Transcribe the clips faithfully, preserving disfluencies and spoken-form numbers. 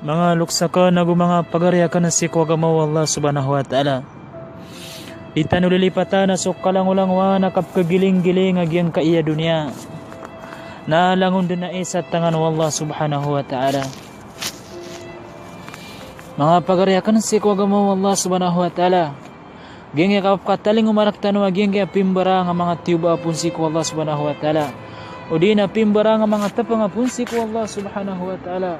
Manga loks akn ago manga pagari akn sii ko agama o Allah Subhanahu wa Ta'ala. Di tano lilipatan a so kalangolangowan a kapkagilinggiling a giyangkaya doniya na langon dn ai sa tangan o Allah Subhanahu wa Ta'ala. Manga pagari akn sii ko agama o Allah Subhanahu wa Ta'ala. Giyangkaya kapkatalingoma rktano a giyangkaya pimbarang a manga tiyoba a poon sii ko Allah Subhanahu wa Ta'ala, odi na pimbarang a manga tpng a poon sii ko Allah Subhanahu wa Ta'ala,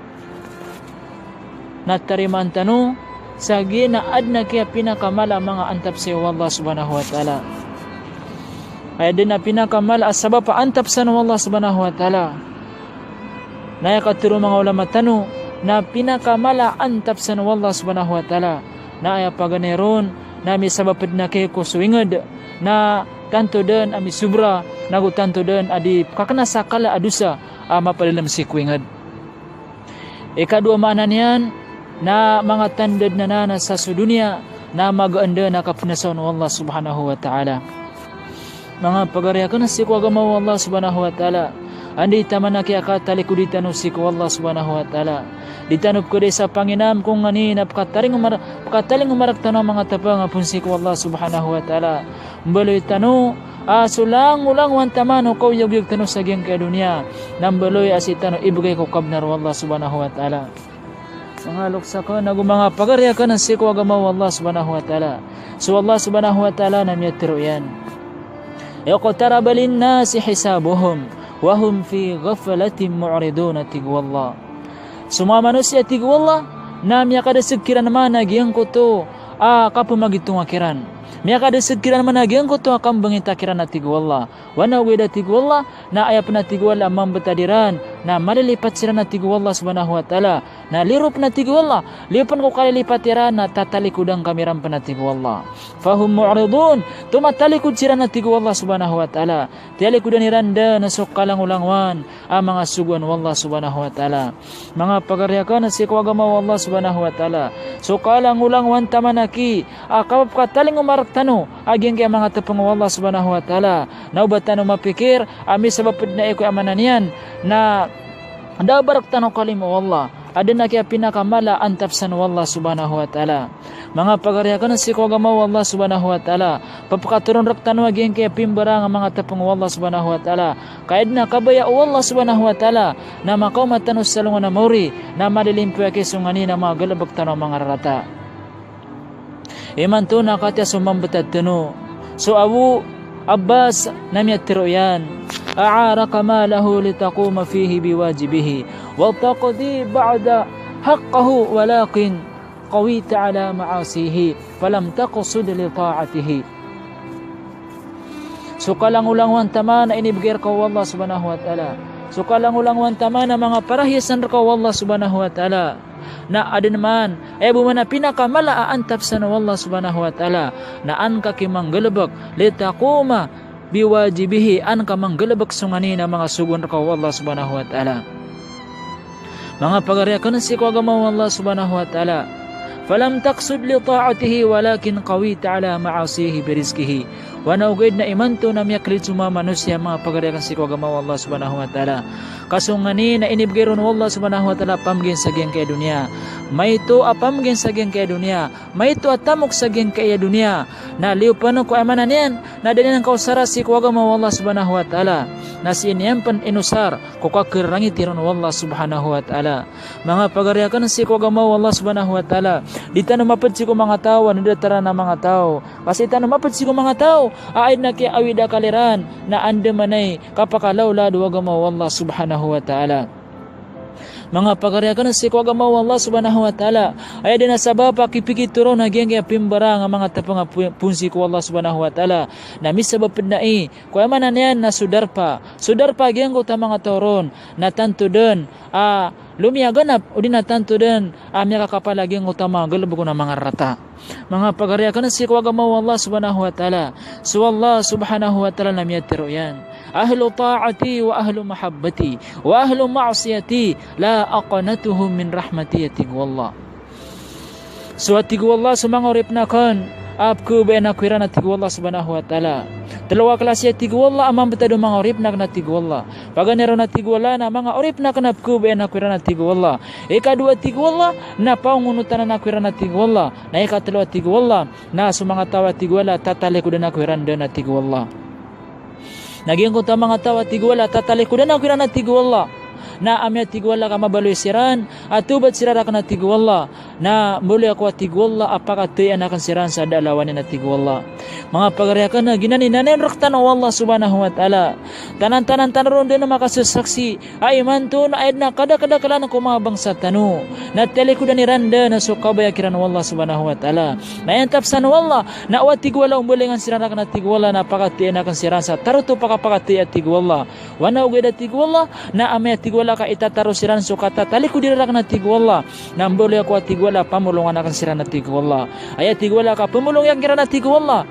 na tarimaan tano sa giya na adn a kiyapinakamala a manga antap sii o Allah Subhanahu wa Ta'ala. Aya dn a pinakamala a sabap a antap san o Allah Subhanahu wa Ta'ala. Na aya katharo o manga ulama tano na pinakamala a antap san o Allah Subhanahu wa Ta'ala na aya paganay ron na misabap dn a kiyako so ingd, na tanto dn a misobra, nago tanto dn a di pkakna sa kala a dosa a mapadalm sii ko ingd. Ikadowa maana niyan na manga tanda dn anan a sa so doniya na magaan dn a kapnasaon o Allah Subhanahu wa Ta'ala. Manga pagari akn sii ko agama o Allah Subhanahu wa Ta'ala, anda i taman a kiyakatalikodi tano sii ko Allah Subhanahu wa Ta'ala. Di tano pkadai sa panginam ko nganin a pkatalingoma r-, pkatalingoma rktano a manga tpng a poon sii ko Allah Subhanahu wa Ta'ala. Mbaloy tano a so langolangowan taman o kaoyagoyag tano sa giyangkaya doniya na mbaloy a sii tano ibgay ko kabnar o Allah Subhanahu wa Ta'ala. Manga loks akn ago manga pagari akn sii ko agama o Allah Subhanahu wa Ta'ala. So Allah Subhanahu wa Ta'ala na miyatharo iyan, "Iqtaraba linnasi hisabuhum wa hum fi ghaflatin mu'ridun," a tig o Allah. So manga manosiya, tig o Allah, na miyakadasg kiran man a giyangkoto a kapamagitonga kiran. Miyakadasg kiran man a giyangkoto a kambangita kiran, a tig o Allah. Wana ogaid, a tig o Allah, na aya pn, a tig o Allah, a mambtad iran na malilipat siran, a tig o Allah Subhanahu wa Ta'ala, na liyo pn, a tig o Allah, liyo pn ko kalilipat iran na tatalikodan kami ran pn, a tig o Allah. Fahum mu'ridun, to matalikod siran, a tig o Allah Subhanahu wa Ta'ala. Tiyalikodan iran dn so kalangolangowan a manga sogoan o Allah Subhanahu wa Ta'ala. Manga pagari akn sii ko agama o Allah Subhanahu wa Ta'ala, so kalangolangowan taman aki a kapkatalingoma rktano a giyangkaya manga tpng o Allah Subhanahu wa Ta'ala, na oba tano mapikir a misabap dn ai ko aya maana niyan na da a ba rktano kalimo o Allah. Adn a kiyapinakamala a antap san o Allah Subhanahu wa Ta'ala. Manga pagari akn sii ko agama o Allah Subhanahu wa Ta'ala, pphakatoron rktano a giyangkaya pimbarang a manga tpng o Allah Subhanahu wa Ta'ala. Ka aya dn a kabaya o Allah Subhanahu wa Ta'ala na makaoma tano sa alongan a maori, na malilimpiyo aki so nganin a manga galbk tano a manga rarata. Imanto na katiya so mambtad tano, so Abu Abbas, na miyatharo iyan, "A'araka malahu litaquma fihi biwajibihi wa taqdi ba'da haqqihi, walakin qawita ala ma'asihi, falam taqsud li ta'atihi." So kalangolangowan taman a inibgay rka o Allah Subhanahu wa Ta'ala, so kalangolangowan taman a manga parahiyasan rka o Allah Subhanahu wa Ta'ala, na adn man, aya bo man a pinakamala a antap san o Allah Subhanahu wa Ta'ala, na an ka ki manggalbk, litaquma biwajibihi, an ka manggalbk so nganin a manga sogoan rka o Allah Subhanahu wa Ta'ala. Manga pagari akn sii ko agama o Allah Subhanahu wa Ta'ala. Falam taqsud li ta'atihi walakin qawita ala ma'asihi birizqihi. Wana ogaid na imanto na miyaklid so manga manosiya, manga pagari akn sii ko agama o Allah Subhanahu wa Ta'ala, ka so nganin a inibgay ron o Allah Subhanahu wa Ta'ala a pamgn sa giyangkaya doniya, maito a pamgn sa giyangkaya doniya, maito a tamok sa giyangkaya doniya, na liyo pn ko aya maana niyan na da niyan kaosara sii ko agama o Allah Subhanahu wa Ta'ala, na sii niyan pn inosar ko kakararangiti ron o Allah Subhanahu wa Ta'ala. Manga pagari akn sii ko agama o Allah Subhanahu wa Ta'ala, di tano mapd sii ko manga taw a ndadatar a manga taw. Ka sii tano mapd sii ko manga taw a aya dn a kiyaawid a akal iran na andamanaya i kapakalaolad o agama o Allah Subhanahu wa Ta'ala. Manga pagari akn sii ko agama o Allah Subhanahu wa Ta'ala, aya dn a sabap a kipikitoron a giyangkaya pimbarang a manga tpng a pu-, poon sii ko Allah Subhanahu wa Ta'ala, na misabap dn ai ko aya maana niyan na so darpa, so darpa a giyangkoto a manga taw ron, na tanto dn a lomiyaganap, odi na tanto dn a miyakakapal a giyangkoto a manga galbk on a manga rarata. Manga pagari akn sii ko agama o Allah Subhanahu wa Ta'ala, so Allah Subhanahu wa Ta'ala na miyatharo iyan, "Ahlu ta'ati wa ahlu mahabbati wa ahlu ma'siyati la aqnatuhum min rahmati," a tig o Allah. So, a tig o Allah, so manga oripn akn a pkhababayaan ako iran, a tig o Allah Subhanahu wa Ta'ala, Telo a klasi a tig o Allah a mambtad o manga oripn akn a tig o Allah. Paganay ron a tig o Allah na manga oripn akn a pkhababayaan ako iran a tig o Allah. Ikadowa a tig o Allah na pangonotan ako iran a tig o Allah. Na ikatelo a tig o Allah na so manga taw a tig o Allah tatalikodan ako iran dn a tig o Allah. Na giyangkoto a manga taw a tig o Allah tatalikodan ako iran a tig o Allah na amay a tig o Allah ka mabaloy siran a tawbat siran rakn a tig o Allah, na mbaloy ako a tig o Allah a pakatiyaan akn siran sa da a lawan iyan a tig o Allah. Manga pagari akn, giyanan i nanayan rktano o Allah subhanahu wa ta'ala. Tanan-tanan tano ron dn a makasasaksi a imanto na aya dn a kadakdaklan ko manga bangsa tano na talikodan iran dn so kabaya kiran o Allah subhanahu wa ta'ala. Na aya antap san o Allah na o a tig o Allah o mbalingan siran rakn a tig o Allah na pakatiyaan akn siran sa tarotop a kapakatiya a tig o Allah. Wana ogaid a tig o Allah na amay a tig o Allah ka itataro siran so katatalikod iran rakn a tig o Allah, na mbaloy ako a tig o Allah a pamolongan akn siran a tig o Allah. Aya tig o Allah ka pamolongi akn kiran a tig o Allah.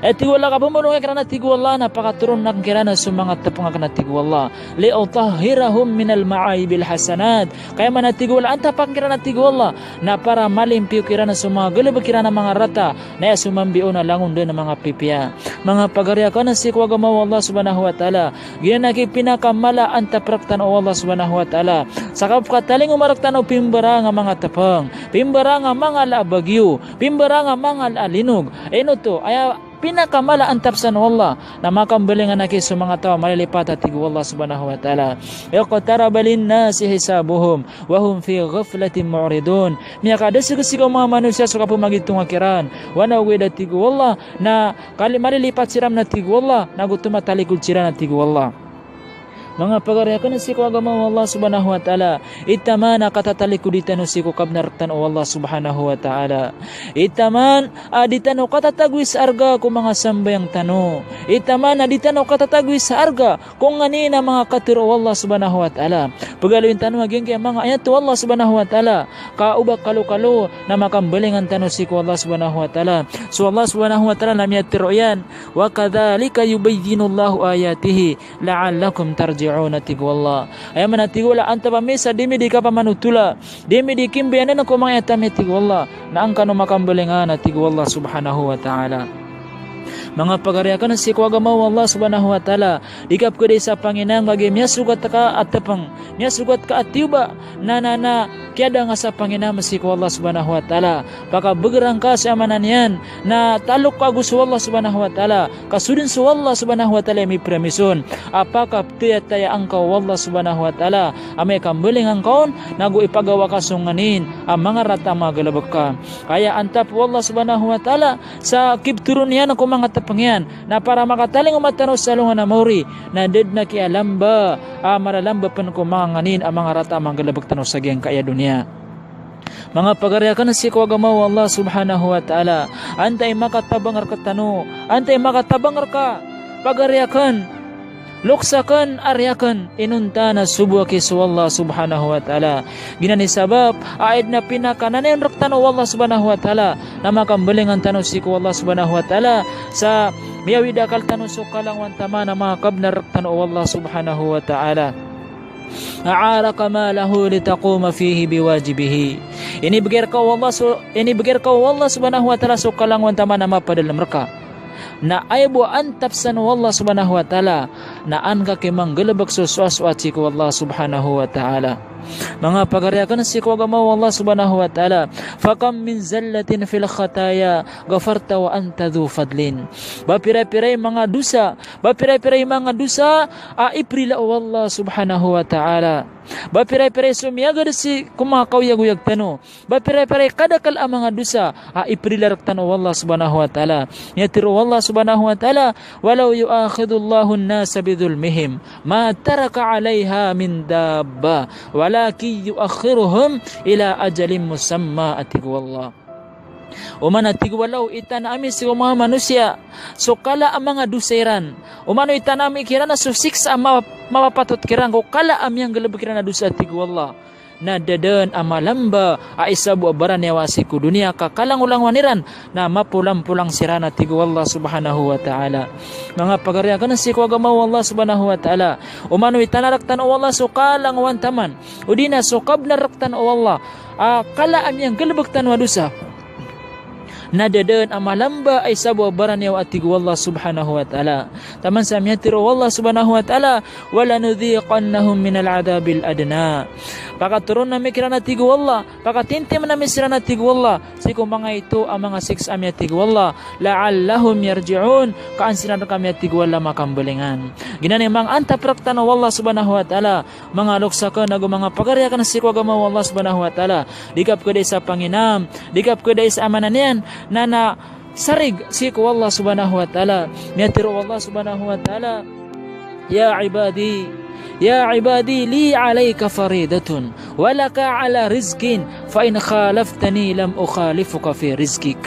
Aya tig o Allah ka pamolongi akn kiran a tig o Allah na pakatoronan akn kiran so manga tpng akn a tig o Allah. Li utahhirahum minal ma'aibil hasanat. Ka aya maana a tig o Allah antap akn kiran a tig o Allah na para malimpiyo kiran so manga galbk iran a manga rata. Na aya so mambiyo na langon dn a manga pipiya. Manga pagari akn sii ko agama o Allah subhanahu wa ta'ala. Giyanan i pinakamala a antap rktano o Allah subhanahu wa ta'ala. Sa kapkatalingoma rktano pimbarang a manga tpng, pimbarang a manga ala a bagyo, pimbarang a manga ala a linog. Ino oto, aya pinakamala a antap san o Allah na makambalingan aki so manga taw a malilipat a tig o Allah subhanahu wa ta'ala. Iqtaraba linnasi hisabuhum wa hum fi ghaflatin mu'ridun. Miyakadasg sii ko manga manosiya so kapamagitonga kiran. Wana ogaid a tig o Allah na kali malilipat siran a tig o Allah, nago tomatalikod siran a tig o Allah. Manga pagari akn sii ko agama o Allah subhanahu wa ta'ala. Itaman a katatalikodi tano sii ko kabnar tano o Allah subhanahu wa ta'ala. Itaman a di tano katatagoy sa arga ko manga sambayang tano. Itaman a di tano katatagoy sa arga ko nganin a manga katharo o Allah subhanahu wa ta'ala. Pagaloyin tano a giyangkaya manga ayat o Allah subhanahu wa ta'ala. Ka o ba kalokalo na makambalingan tano sii ko Allah subhanahu wa ta'ala. So Allah subhanahu wa ta'ala na miyatharo iyan, "Wa kadhalika yubayyinullahu ayatihi la'allakum tarji'un," a tig o Allah. Aya maana a tig o Allah, antap ami sa di mi di kapamanotola, di mi di kimbayanan ko manga ayat ami a tig o Allah, na an kano makambalingan a tig o Allah subhanahu wa ta'ala. Manga pagari akn sii ko agama o Allah subhanahu wa ta'ala, di ka pkhaday sa panginam kagiya miyasogat ka a tpng, miyasogat ka a tiyoba, na, na, na kiyadanga sa panginam sii ko Allah subhanahu wa ta'ala. Pakabgr angka sa aya maana niyan na talok ka ago so Allah subhanahu wa ta'ala. Ka so dn so Allah subhanahu wa ta'ala i mipromise on a pakaptiyatiyaan ka o Allah subhanahu wa ta'ala. Amay ka mbalingan ka on, nago ipagawa ka so nganin a manga rata a manga galbk ka. Aya antap o Allah subhanahu wa ta'ala sa kiptoron iyan ko manga tpng iyan na para makatalingoma tano sa alongan a maori, na da dn a kiyalamba a malalamba pn ko manga nganin a manga rata a manga galbk tano sa giyangkaya doniya. Manga pagari akn sii ko agama o Allah subhanahu wa ta'ala. Antaa i makatabang rktano, antaa i makatabang rka, pagari akn, loks akn, ari akn, inonta na sobo aki so Allah subhanahu wa ta'ala. Giyanan i sabap a aya dn a pinakananayan rktano o Allah subhanahu wa ta'ala na makambalingan tano sii ko Allah subhanahu wa ta'ala sa miyawid a akal tano so kalangowan taman a manga kabnar rktano o Allah subhanahu wa ta'ala. A'araka malahu litaquma fihi biwajibihi. Inibgay rka o Allah so, inibgay rka o Allah subhanahu wa ta'ala so kalangowan taman a mapadalm rka. Na aya bo a antap san o Allah subhanahu wa ta'ala na an ka kimanggalbk so soasoat sii ko Allah subhanahu wa ta'ala. Manga pagari akn sii ko agama o Allah subhanahu wa ta'ala. Fakam min zallatin fil khataya ghafarta wa anta dhu fadlin. Ba pira-pira i manga dosa, ba pira-pira i manga dosa a iprila o Allah subhanahu wa ta'ala. Ba pira-pira i so miyagad sii ko manga kaoyagoyag tano. Ba pira-pira i kadakl a manga dosa a iprila rktano o Allah subhanahu wa ta'ala. Miyatharo o Allah subhanahu wa ta'ala, "Walaw yu'akhidhullahu an-nasa bidhulmihim ma taraka 'alayha min dabbah, walakin yu'akhiruhum ila ajalin musamma," a tig o Allah. Oman a tig o Allah, o itanaa mi sii ko manga manosiya so kala a manga dosa iran, oman o itanaa mi kiran so siksa a ma-, mapapatot kiran ko kala a miyanggalbk iran a dosa, a tig o Allah, na da dn a malamba a isa bo a baraniyawa sii ko doniya ka kalangolangowan iran na mapolampolang siran, a tig o Allah subhanahu wa ta'ala. Manga pagari akn sii ko agama o Allah subhanahu wa ta'ala. Oman o itanaa rktano o Allah so kalangowan taman, odi na so kabnar rktano o Allah a kala a miyanggalbk tano a dosa, Na da dn a malamba a isa bo a baraniyawa a tig o Allah subhanahu wa ta'ala. Taman sa miyatharo o Allah subhanahu wa ta'ala, "Wa lanudhiqannahum minal adhabil adna." Pakatoron ami kiran a tig o Allah, pakatintim ami siran a tig o Allah, sii ko manga ito a manga siksa ami a tig o Allah, "la'allahum yarji'un," ka an siran rkami a tig o Allah makambalingan. Giyanan i manga antap rktano o Allah subhanahu wa ta'ala, manga loks akn ago manga pagari akn sii ko agama o Allah subhanahu wa ta'ala. Di kapkadai sa panginam, di kapkadai sa amanan iyan, na na sarig sii ko Allah subhanahu wa ta'ala. Miyatharo o Allah subhanahu wa ta'ala, "Ya ibadi, ya ibadi, li alayka faridatun, wa laka ala rizqin, fa in khalaftani lam ukhalifuka fi rizqik."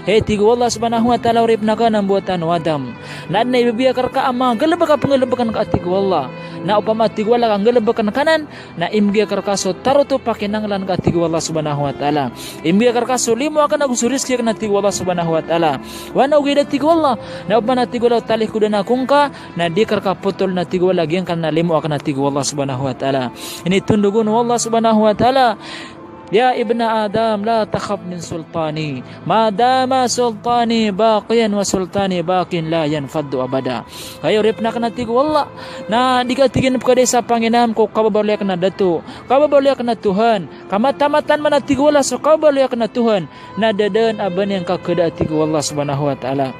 Hay tig o Allah subhanahu wa ta'ala, oripen akn a mbawataan o Adam, na adn a ibibiyag akn rka a manga galbk a pnggalbkn ka a tig o Allah. Na opama a tig o Allah ka nggalbkn ka nan, na imbgay akn rka so tarotop a kinanglan ka a tig o Allah subhanahu wa ta'ala. Imbgay akn rka so limo akn ago so rizki akn a tig o Allah subhanahu wa ta'ala. Wa na ogaid a tig o Allah, na opama a tig o Allah o talikodan ako ngka, na di ka rka potol na tig o Allah giyangkanan a limo akn a tig o Allah subhanahu wa ta'ala. Initondog on o Allah subhanahu wa ta'ala, "Ya ibna Adam, la takhaf min sultani. Ma dama sultani baqiyan wa sultani baqin la yanfaddu abada." Hay oripen akn a tig o Allah, na di ka tig iyan pkadai sa panginam ko kababaloy akn a dato, kababaloy akn a Tuhan, ka mataan-mataan man a tig o Allah so kababaloy akn a Tuhan, na da dn a ba niyan kakada a tig o Allah subhanahu wa ta'ala.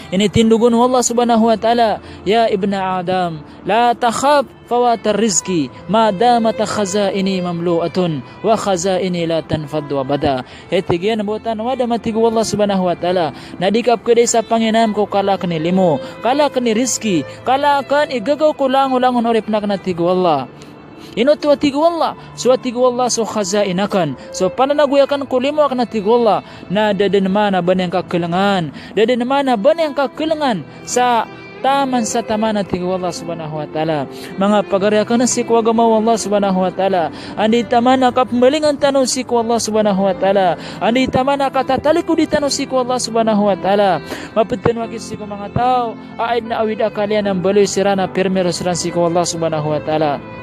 Initindog on o Allah subhanahu wa ta'ala, "Ya ibna Adam, la takhaf fawatar rizqi, ma damat khazaini mamlu'atun, wa khazaini la tanfaddu abada." Hay tig iyan a mbawataan o Adam a tig o Allah subhanahu wa ta'ala, na di ka pkadai sa panginam ko kala akn i limo, kala akn i rizki, kala akn i gagaw ko langolangon a oripen akn a tig o Allah. Ino oto a tig o Allah, so a tig o Allah so khazain akn, so pananagoy akn ko limo akn a tig o Allah, na da dn man a ba niyan kakhalangan, da dn man a ba niyan kakhalangan sa taman sa taman a tig o Allah subhanahu wa ta'ala. Manga pagari akn sii ko agama o Allah subhanahu wa ta'ala, anda i taman a kapmbalingan tano sii ko Allah subhanahu wa ta'ala, anda i taman a katatalikodi tano sii ko Allah subhanahu wa ta'ala. Mapd tano aki sii ko manga taw a aya dn a awid a akal iyan a mbaloy siran a pirmiro siran sii ko Allah subhanahu wa ta'ala.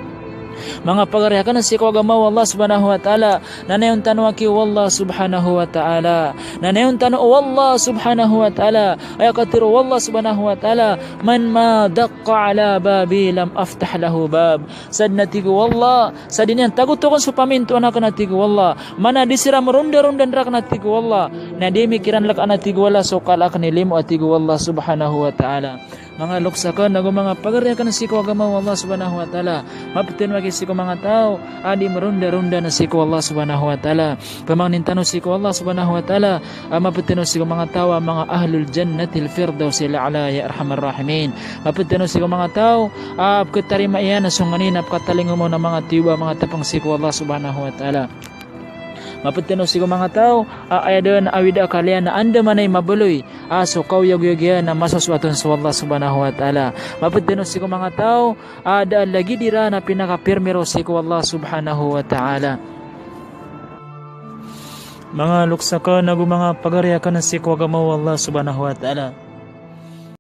Manga pagari akn sii ko agama o Allah subhanahu wa ta'ala, na nayawn tano aki o Allah subhanahu wa ta'ala. Na nayawn tano o Allah subhanahu wa ta'ala. Aya katharo o Allah subhanahu wa ta'ala, "Man ma daqqa ala babi lam aftah lahu bab." Sadn a tig o Allah, sa di niyan tagotokn so pamintoan akn a tig o Allah, mana di siran mrondarondan rakn a tig o Allah, na di mikiran lkan a tig o Allah so kala akn i limo a tig o Allah subhanahu wa ta'ala. Manga loks akn ago manga pagari akn sii ko agama o Allah subhanahu wa ta'ala. Mapd tano aki sii ko manga taw a di mrondarondan sii ko Allah subhanahu wa ta'ala. Pamangnin tano sii ko Allah subhanahu wa ta'ala a mapd tano sii ko manga taw a manga ahlul jannatil firdausil a'la ya arhamar rahimin. Mapd tano sii ko manga taw a pkhatarima iyan so nganin a pkhatalingoma on a manga tiyoba a manga tapang sii ko Allah subhanahu wa ta'ala. Mapd tano sii ko manga taw a aya dn a awid a akal iyan a andamanaya i mabaloy a so kaoyagoyag iyan a masosoat on so Allah subhanahu wa ta'ala. Mapd tano sii ko manga taw a da a lagid iran a pinakapirmiro sii ko Allah subhanahu wa ta'ala. Manga loks akn ago manga pagari akn sii ko agama o Allah subhanahu wa ta'ala.